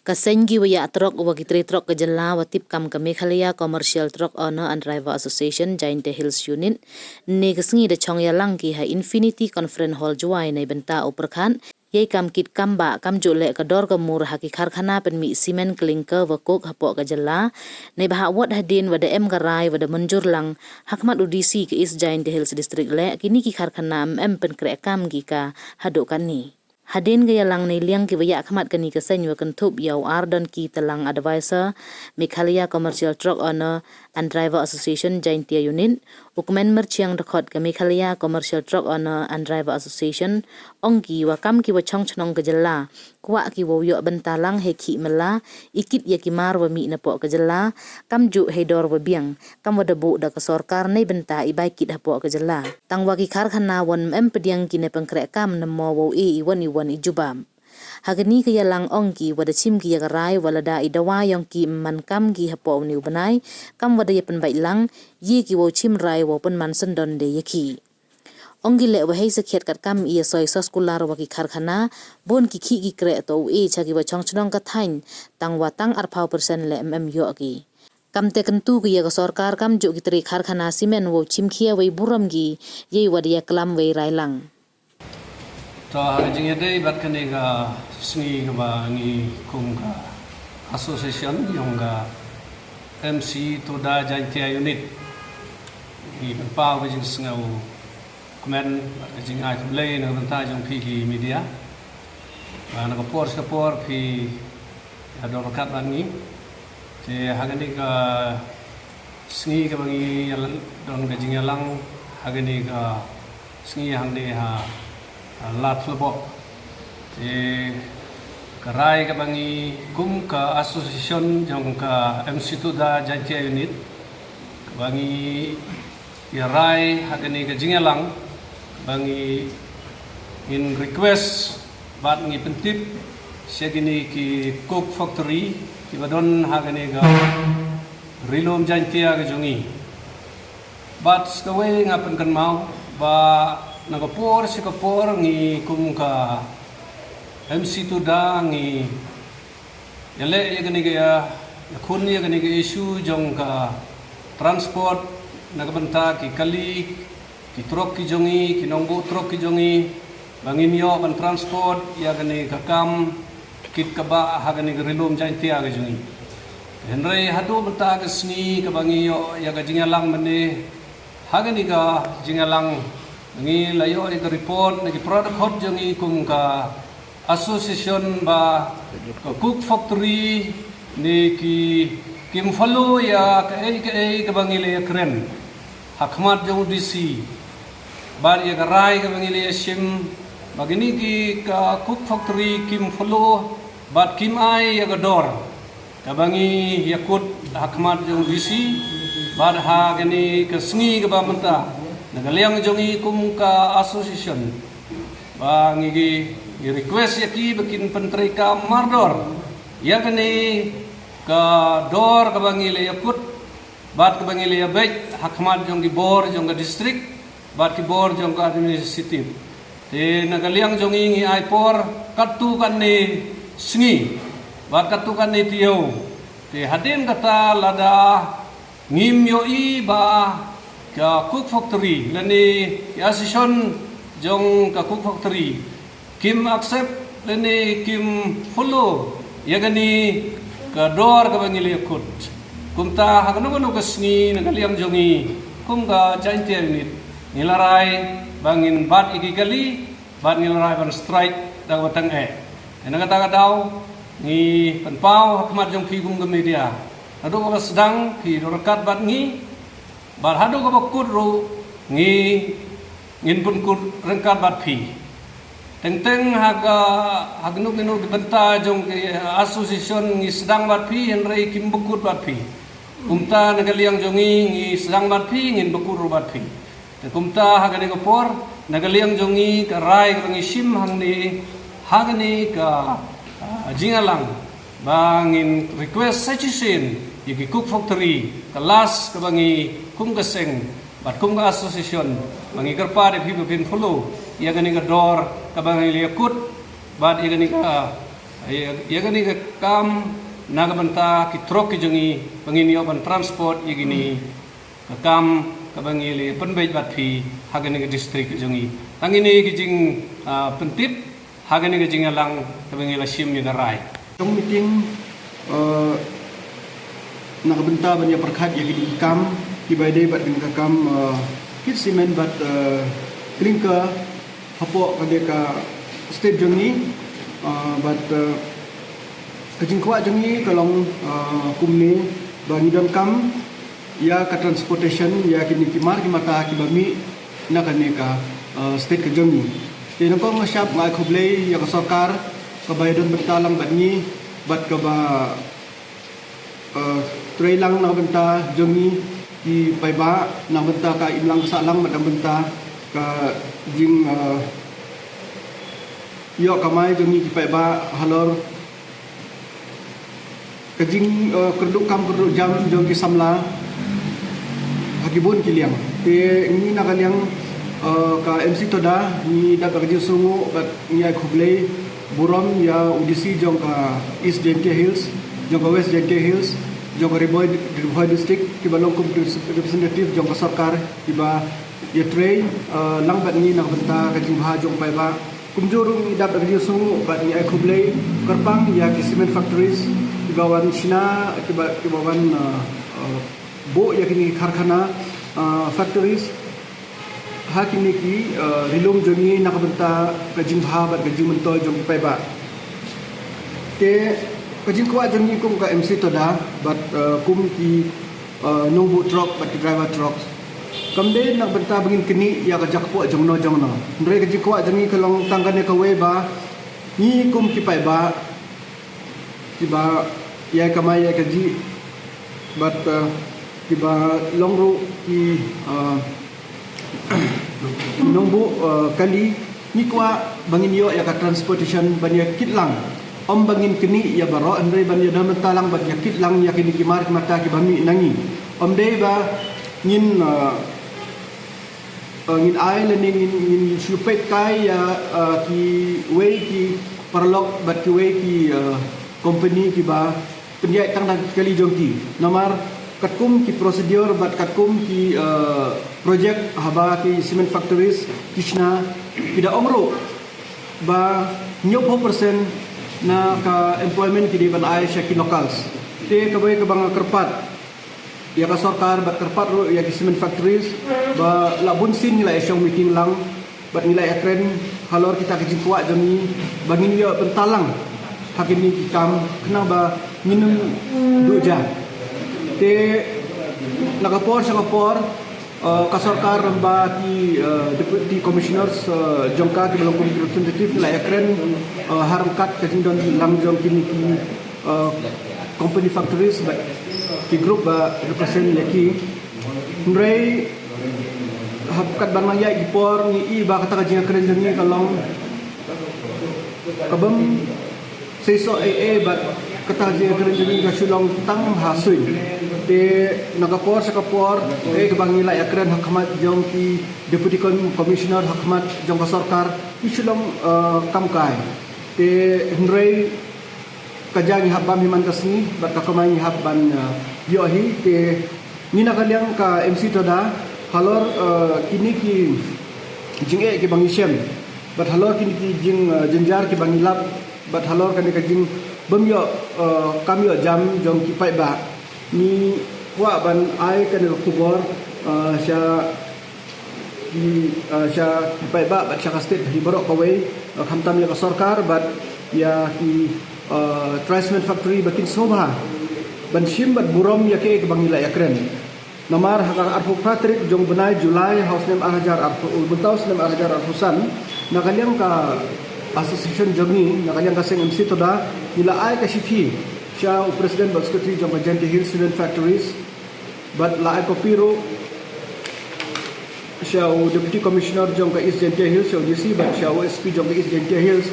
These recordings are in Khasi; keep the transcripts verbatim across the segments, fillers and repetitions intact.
Ka seng ki wa yah trok wa ki tre trok ka jylla wa tip kam ka Meghalaya Commercial Truck Owner and Driver Association, Jaintia Hills Unit, ne ka sngi da chong yalang ki ha Infinity Conference Hall Jowai ne bynta u pyrkhat yei kam kit kam ba kam ju leh ka dor ka mur ha ki karkhana pynmih simen, klinker wa coke hapoh ka jylla, ne ba ha wat hadien wa da em ka rai wa da mynjur lang ha khmat u D C ka East Jaintia Hills District leh kini ki karkhana em em pynkreh kam ki ka haduh katni. Hadien ka yalang ne liang ki wa yah khmat kani ka seng wa kynthup ya u Ardon Ki Talang, Advisor, Meghalaya Commercial Truck Owner and Driver Association, Jaintia Unit, u kmen Merchiang Dkhot ka Meghalaya Commercial Truck Owner and Driver Association, ong ki wa kam ki wa chong chnong ka jylla kwah ki wow yoh bynta lang hei khih mela, i kit ya ki mar wa mih napoh ka jylla, kam ju hei dor wa biang, kam wa da buh da ka sorkar ne bynta i bai kit hapoh ka jylla. Tang wa ki karkhana wan em pdiang ki ne pynkreh kam namo wow e i wan i wan i jubab. Ha kani ka yalang ong ki wa da chim ki ya ka rai wa lada i dawa yong ki man kam ki hapoh u ni u bnai, kam wa da ya pynbait lang, ye ki wow chim rai wow pynman syndon de ya ki. Ong ki leh wa hei sakhiat kat kam i ya soi soskular wa ki karkhana, bun ki khih ki kreh to u e cha ki wa chong chnong ka thain, tang wa tang arphaw percent leh em em yoh ki. Kam te kyntu ki ya ka sorkar kam ju ki tre karkhana simen wow chim khia wei burom ki, yei wa da ya klam wei rai lang. To ha ka jingïadei bad kane ka sngi kaba ngi kum ka association yong ka M C Tuda Jaintia Unit, ngi pynpaw ka jingsngew kmen bad ka jingai khublei na ka bynta jong phi ki media. Ba na ka por sha ka por phi ïa don ryngkat bad ngi. Te ha kane ka sngi kaba ngi ïa don ka jingïalang ha kane ka sngi hangne ha, ha Lad Lubok. Te ka rai kaba ngi kum ka association jong ka M C Tuda Jaintia Unit, kaba ngi ïa rai ha kane ka jingïalang ba ngi ngin request bad ngi pyntip sha kine ki coke factory kiba don ha kane ka Ri Lum Jaintia ka jong ngi. Bad kawei nga pynkynmaw ba na ka por sha ka por ngi kum ka M C Tuda ngi ïa leh ïa kane ka ïa, ïa khun ïa kane ka issue jong ka transport na ka bynta ki kali, ki trok ki jong ngi, ki nongbuh trok ki jong ngi, ba ngin ïoh ban transport ïa kane ka kam kit kaba ha kane ka Ri Lum Jaintia ka jong ngi. Hynrei haduh mynta ka sngi kaba ngi ïoh ïa ka jingïalang mynne, ha kane ka jingïalang ngi la ïoh ïa ka report na ki para dkhot jong ngi kum ka association ba ka coke factory ne ki kim follow ïa kaei kaei kaba ngi la ïa kren ha khmat jong u D C. Bad ïa ka rai kaba ngi la ïa shim ba kine ki ka coke factory kim follow bad kim ai ïa ka dor kaba ngi ïa kut ha khmat jong u D C, bad ha kane ka sngi kaba mynta na ka liang jong ngi kum ka association ba ngi ki, ngi request ïa ki ba kin pyntreikam mardor ïa kane ka dor kaba ngi la ïa kut bad kaba ngi la ïa beit ha khmat jong ki bor jong ka district bad ki bor jong ka administrative. Te na ka liang jong ngi ngi ai por katto katne sngi bad katto katne taïew. Te hadien kata lada ngim ïohi ba ka coke factory lane ki association jong ka coke factory kim accept lane kim follow ïa kane ka dor kaba ngi la ïa kut. Kumta ha kano kano ka sngi na ka liang jong ngi kum ka Jaintia Unit ngi la rai ba ngin bat ïa ki kali bad ngi la rai ban strike da kaba tang eh. Te na kata ka daw ngi pynpaw ha khmat jong phi kum ka media, naduh ba ka sdang phi don ryngkat bad ngi, bad haduh kaba kut ruh ngi ngin pynkut ryngkat bad phi. Teng teng ha ka, ha kino kino ki bynta jong ki association ngi sdang bad phi, hynrei kim pynkut bad phi. Kumta na ka liang jong ngi ngi sdang bad phi, ngin pynkut ruh bad phi. Te kumta ha kane ka por na ka liang jong ngi ka rai kaba ngi shim hangne ha kane ka, ah, jingïalang ba ngin request sa shisien ïa ki coke factory, ka last kaba ngi kum ka seng bad kum ka association ba ngi kyrpad ïa phi ba phin follow ïa kane ka dor kaba ngi la ïa kut bad ïa kane ka, ah, Ïa, ïa kane ka kam na ka bynta ki trok ki jong ngi, ba ngin ïoh ban transport ïa kine ka kam kaba ngi la pynbeit bad phi ha kane ka district ka jong ngi. Tang kine ki jing, ah, pyntip ha kane ka jingïalang kaba ngi la shim ïa ka rai. Jong meeting, eh, na ka bynta ban ïa pyrkhat ïa kine ki kam kiba ïadei bad kane ka kam, eh, kit cement bad, eh, clinker hapoh kane ka state jong ngi, eh, bad, eh, ka jingkwah jong ngi ka long, eh, kumne ba ngi donkam ïa ka transportation ïa kine ki mar ki mata kiba mih na kane ka, eh, state ka jong ngi. Te nyngkong nga shap nga ai khublei ïa ka sorkar kaba ïadon bynta lang bad ngi bad kaba, eh, trei lang na ka bynta jong ngi ki paidbah, na ka bynta ka imlang ka sahlang bad na ka bynta ka jing, eh, ïoh kamai jong ngi ki paidbah halor ka jing, eh, kyrduh kam kyrduh jam jong ki samla ha ki bun ki liang. Te ngi na ka liang, eh, ka M C Toda ngi dap da ka jingsngewnguh bad ngi ai khublei burom ïa u D C jong ka East Jaintia Hills, jong ka West Jaintia Hills, jong ka Ri Bhoi, Ri Bhoi District kiba long kum representative jong ka sorkar kiba ïatrei, eh, lang bad ngi na ka bynta ka jingbha jong paidbah. Kumjuh ruh ngi dap da ka jingsngewnguh bad ngi ai khublei kyrpang ïa ki cement factories kiba wan shna, kiba, kiba wan, uh, uh, buh ïa kine ki karkhana, uh, factories ha kine ki, uh, ri lum jong ngi na ka bynta ka jingbha bad ka jingmyntoi jong ki paidbah. Te ka jingkwah jong ngi kum ka M C Toda bad, uh, kum ki, uh, nongbuh truck bad ki driver truck. Kam dei na ka bynta ba ngin knieh ïa ka jaka poh jongno jongno. Hynrei ka jingkwah jong ngi ka long tang kane kawei ba ngi kum ki paidbah kiba ïai kamai ïai kajih bad, uh, kiba long ruh ki, uh, nongbuh, uh, kali, ngi kwah ba ngin ïoh ïa ka transportation ban ïa kit lang. Ym ba ngin knieh ïa baroh, hynrei ban ïa don bynta lang ban ïa kit lang ïa kine ki mar ki mata kiba mih na ngi. Ym dei ba ngin, uh, uh, ngin ai lane ngin, ngin shu peit kai ïa, uh, kiwei ki paralok bad kiwei ki, uh, company kiba pynïaid tang da ki kali jong ki. Namar katkum ki procedure bad katkum ki, uh, project haba ki cement factories ki shna, ki da ong ruh ba hynñiewphew percent na ka employment ki dei ban ai sha ki locals. Te kawei kaba nga kyrpad ïa ka sorkar bad kyrpad ruh ïa ki cement factories ba la bun sien ngi la ïa shong meeting lang bad ngi la ïa kren halor kita ki jingkwah jong ngi ba ngin ïoh bynta lang ha kine ki kam khnang ba ngin ym duh ja. Te na ka por sha ka por, uh, ka sorkar lyngba ki, uh, deputy commissioners, uh, jong ka kiba long kum ki representative ngi la ïa kren, uh, ha ryngkat ka jingdon lang jong kine ki, uh, company factories bad ki group ba represent ïa ki. Hynrei haba katba nang ïaid ki por ngi i ba kata ka jingkren jong ngi ka long ka bym seisoh ei ei bad kata ka jingkren jong ngi ka shu long tang ha suiñ. Te na ka por sha ka por kaei kaba ngi la ïa kren ha khmat jong ki deputy com-, commissioner, ha khmat jong ka sorkar, ki shu long, eh, kam kai. Te hynrei ka jia ngi hap bam hi man ka sngi bad ka kamai ngi hap ban, eh, ïoh hi. Te ngi na ka liang ka M C Toda halor, eh, kine ki jingeh kiba ngi shem bad halor kine ki jing, eh, jynjar kiba ngi lap bad halor kane ka jingbym ïoh, eh, kam ïoh jam jong ki paidbah, ngi kwah ban ai kane ka khubor, eh, sha ki, eh, sha ki paidbah bad sha ka state hi baroh kawei, eh, khamtam ïa ka sorkar bad ïa ki, eh, Tri Cement Factory ba kin sngewbha ban shim bad burom ïa kaei kaba ngi la ïa kren. Namar ha ka arphew phra tarik jong u bnai July ha u snem ar hajar arphew, u bynta u snem ar hajar arphew san, na ka liang ka association jong ngi, na ka liang ka seng M C Toda, ngi la ai ka shithi sha u president bad secretary jong ka Jaintia Hills Cement Factories, bad la ai copy ruh sha u Deputy Commissioner jong ka East Jaintia Hills, sha u D C bad sha u S P jong ka East Jaintia Hills.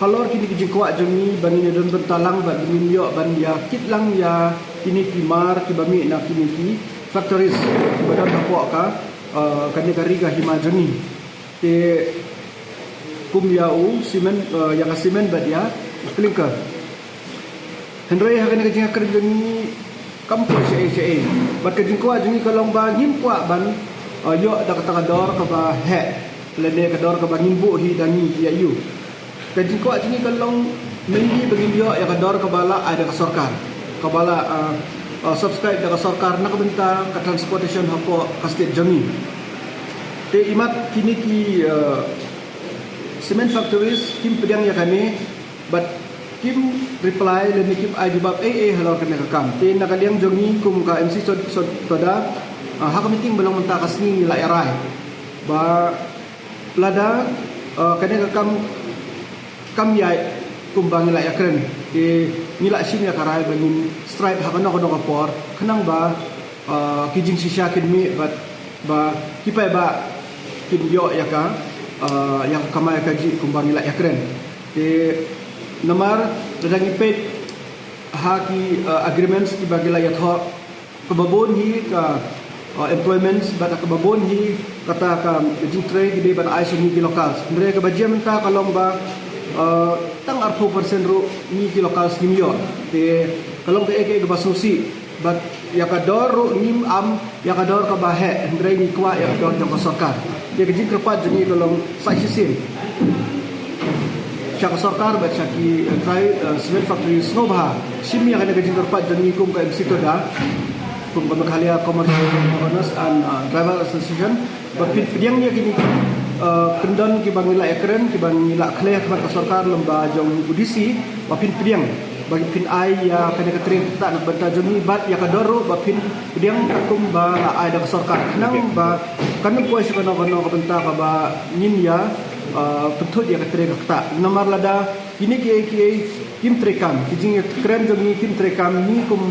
Halor kine ki jingkwah jong ngi ba ngin ïa don bynta lang bad ngin ïoh ban ïa kit lang ïa kine ki mar kiba mih na kine ki factories kiba don hapoh ka, uh, kane ka ri ka hima jong ngi. Te kum ïa u cement, eh, ïa ka cement bad ïa clinker. Hynrei ha kane ka jingïakren jong ngi kam poi shaei shaei. Bad ka jingkwah jong ngi ka long ba ngim kwah ban, uh, ïoh da kata ka dor kaba heh, lane ka dor kaba ngin buh hi da ngi ïa ïu. Ka jingkwah jong ngi ka long mynta ba ngin ïoh ïa ka dor kaba la ai da ka sorkar, kaba la, uh, uh, subscribe da ka sorkar na ka bynta ka transportation hapoh ka state jong ngi. Te imat kine ki, uh, cement factories kim pdiang ïa kane, bad kim reply lane kim ai jubab ei ei halor kane ka kam. Te na ka liang jong ngi kum ka M C Soda, ah, ha ka meeting ba long mynta ka sngi ngi la ïa rai ba lada, ah, kane ka kam kam ïaid kumba ngi la ïakren, te ngi la shim ïa ka rai ba ngin strike ha kano kano ka por khnang ba, ah, ki jingshisha kin mih bad ba ki paidbah kin ïoh ïa ka, ah, ïa ka kamai kajih kumba ngi la ïakren. Te namar lada ngi peit ha ki, ah, agreements kiba ngi la ïathoh, kaba bun hi ka, ah, employments bad kaba bun hi kata ka jingtrei ki dei ban ai sha ngi ki locals. Hynrei kaba jia mynta ka long ba, ah, tang arphew percent ruh ngi ki locals ngim ïoh. Te ka long kaei kaei kaba sngewsih. Bad ïa ka dor ruh ngim am ïa ka dor kaba heh, hynrei ngi kwah ïa ka dor jong ka sorkar. Te ka jingkyrpad jong ngi ka long sa shisien sha ka sorkar bad sha ki, eh, dry, eh, cement factory sngewbha shim ïa kane ka jingkyrpad jong ngi kum ka M C Soda, kum ka Meghalaya Commercial Owners and, eh, Driver Association, ba phin pdiang ïa kine ki, eh, kyndon kiba ngi la ïakren, kiba ngi la khleh ha khmat ka sorkar lyngba jong u D C, ba phin pdiang, ba phin ai ïa kane ka trei kata na ka bynta jong ngi bad ïa ka dor ruh ba phin pdiang katkum ba la ai da ka sorkar. Khnang ba kan ym poi sha kano kano ka bynta kaba ngin ïa, eh, pynthut ïa ka trei kata. Namar lada kine kiei kiei kim treikam, ki jingïakren jong ngi kim treikam, ngi kum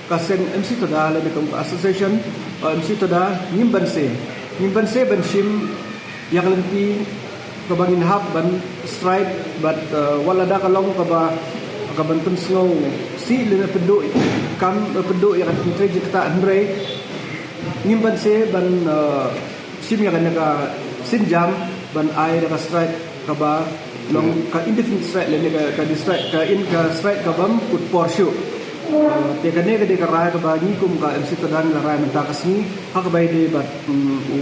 ka seng M C Soda lane kum ka association, eh, M C Soda ngim banse. Ngim banse ban shim ïa ka lynti kaba ngin hap ban strike bad, eh, wat lada ka long kaba, kaban pynsngewsih lane pynduh kam, eh, pynduh ïa ka trei jingktah, hynrei ngim banse ban, eh, shim ïa kane ka sienjam ban ai da ka strike kaba long ka indefinite strike lane ka, ka di strike, ka in ka strike kabym kut por shuh. Eh, te kane ka dei ka rai kaba ngi kum ka M C Soda ngi la rai mynta ka sngi ha kaba ïadei bad, mm, u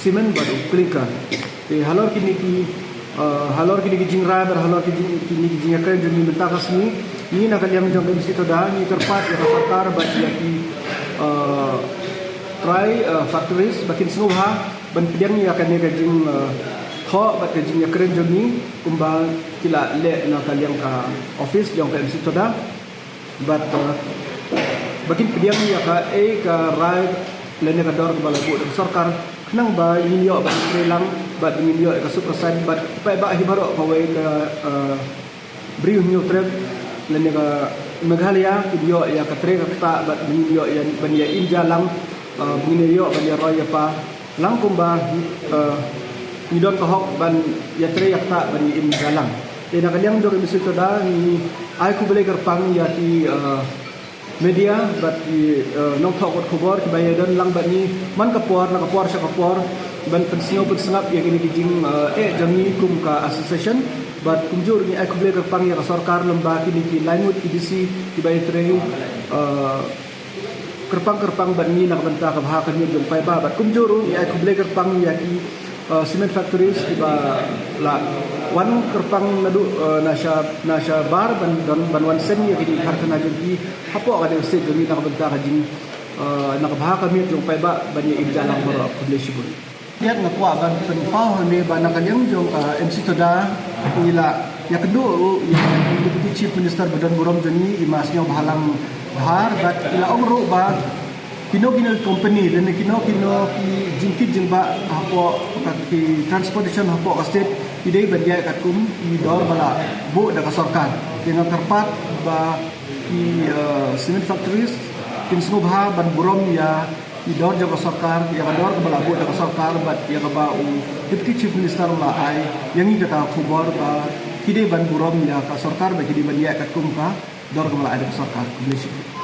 cement bad u clinker. Te halor kine ki, eh, halor kine ki jingrai bad halor ki jing, kine ki jingïakren jong ngi mynta ka sngi, ngi na ka liang jong ka M C Soda ngi kyrpad ïa ka sorkar bad ïa ki, eh, dry, eh, factories ba kin sngewbha ban pdiang ïa kane ka jing, eh, thoh bad ka jingïakren jong ngi kumba ki la leh na ka liang ka office jong ka M C Soda. Bad, uh, ba kin pdiang ïa kaei ka rai lane ka dor kaba la buh da ka sorkar khnang ba ngin ïoh ban trei lang bad ngin ïoh ïa ka suk ka saiñ bad paidbah hi baroh kawei ka, uh, Bri u Hynñiewtrep lane ka Meghalaya kin ïoh ïa ka trei ka ktah bad ngin ïoh ïa ban ïa im ja lang, uh, ngin ïoh ban ïa roi ïa pa lang kumba, eh, ngi don ka hok ban ïa trei ïa ktah ban ïa im ja lang. Te na ka liang jong ka M C Soda ngi ai khublei kyrpang ïa ki, eh, media bad ki, eh, nongthoh kot khubor kiba ïa don lang bad ngi man ka por na ka por sha ka por ban pynsngew pynsngap ïa kine ki jing, eh, eh jong ngi kum ka association bad kumjuh ngi ai khublei kyrpang ïa ka sorkar lyngba kine ki lai ngut ki D C kiba ïa trei, eh, kyrpang kyrpang bad ngi na ka bynta ka bha ka miat jong paidbah bad kumjuh ruh ngi ai khublei kyrpang ïa ki, uh, cement factories kiba la wan kyrpang naduh, uh, na sha, na shabar ban, ban, ban wan sem ïa ki jingkarkhana jong ki hapoh ka state jong ngi na ka bynta ka jing, uh, na ka bha ka miat jong paidbah ban ïa im ja lang baroh. Khublei shibun. Ïa nga kwah ban pynpaw hangne ba na ka liang jong ka M C Soda ngi la ïakynduh ruh ïa Deputy Chief Minister ba don burom jong ngi i Ma Sniawbhalang Dhar bad i la ong ruh ba kino kino company lane kino kino ki jingkit jingbah hapoh ka ki transportation hapoh ka state ki dei ban ïaid katkum i dor ba la buh da ka sorkar. Te nga kyrpad ba ki, eh, cement factories kin sngewbha ban burom ïa i dor jong ka sorkar, ïa ka dor kaba la buh da ka sorkar bad ïa kaba u Deputy Chief Minister u la ai ïa ngi kata ka khubor ba ki dei ban burom ïa ka sorkar bad ki dei ban ïaid katkum ka dor kaba la ai da ka sorkar. Khublei shibun.